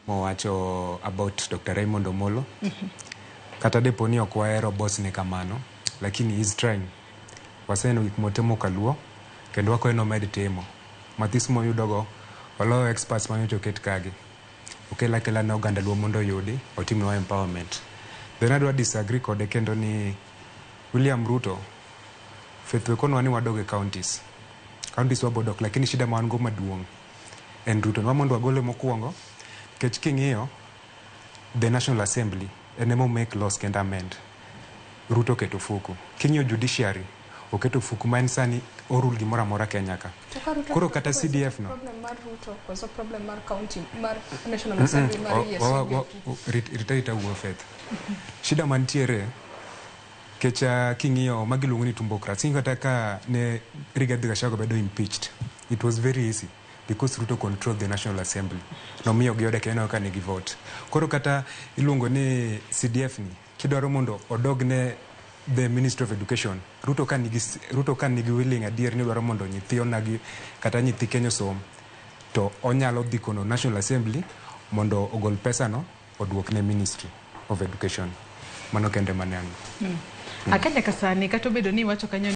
Mowacho about Dr. Raymond Omolo. Kata depo ni ok wahero boss ne kamano, lakini he's trying. Waseneno gik motimo kaluo, kendo wakwayo nomed timo. Mathis moyudogo, oloyo experts manyocha oket kagi. Okel akela ne oganda luo mondo oyudi, otimnwa empowerment. Then adwa disagree kode kendo ni William Ruto, Faith wekonwa ni wadog e counties. Counties wabodok, lakini shida ma wan go maduong' en Ruto. Nwa mondo wagole mokwongo, nikech king'iyo the National Assembly en ema make laws kendo amend. Ruto oketo ofuku. King'iyo judiciary, oketo ofuku ma en sani orule gimoro amora Kenya ka. To ka Ruto Koro kata is it CDF no. Problem mar Ruto koso problem mar county mar National Assembly mar EACC? Rita rita wuo Faith. Shida mantiere kech king'iyo magi iluongo ni tumbocrats. Ing'iyo kata ka ne Rigathi Gachagua bedo impeached, it was very easy because Ruto controlled the National Assembly. Nomiyo gi order kendo ka nigi vote. Koro kata iluongo ni CDF ni kidwaro mondo odog ne the Ministry of Education, Ruto ka nigi willing adier ni dwaro mondo nyithi onagi kata nyithi Kenya osom, to onyalo dhi kono National Assembly mondo ogol pesa no oduok ne Ministry of Education. Mano kende mane an. Aka nyaka sani kata obedo ni iwacho kanyo.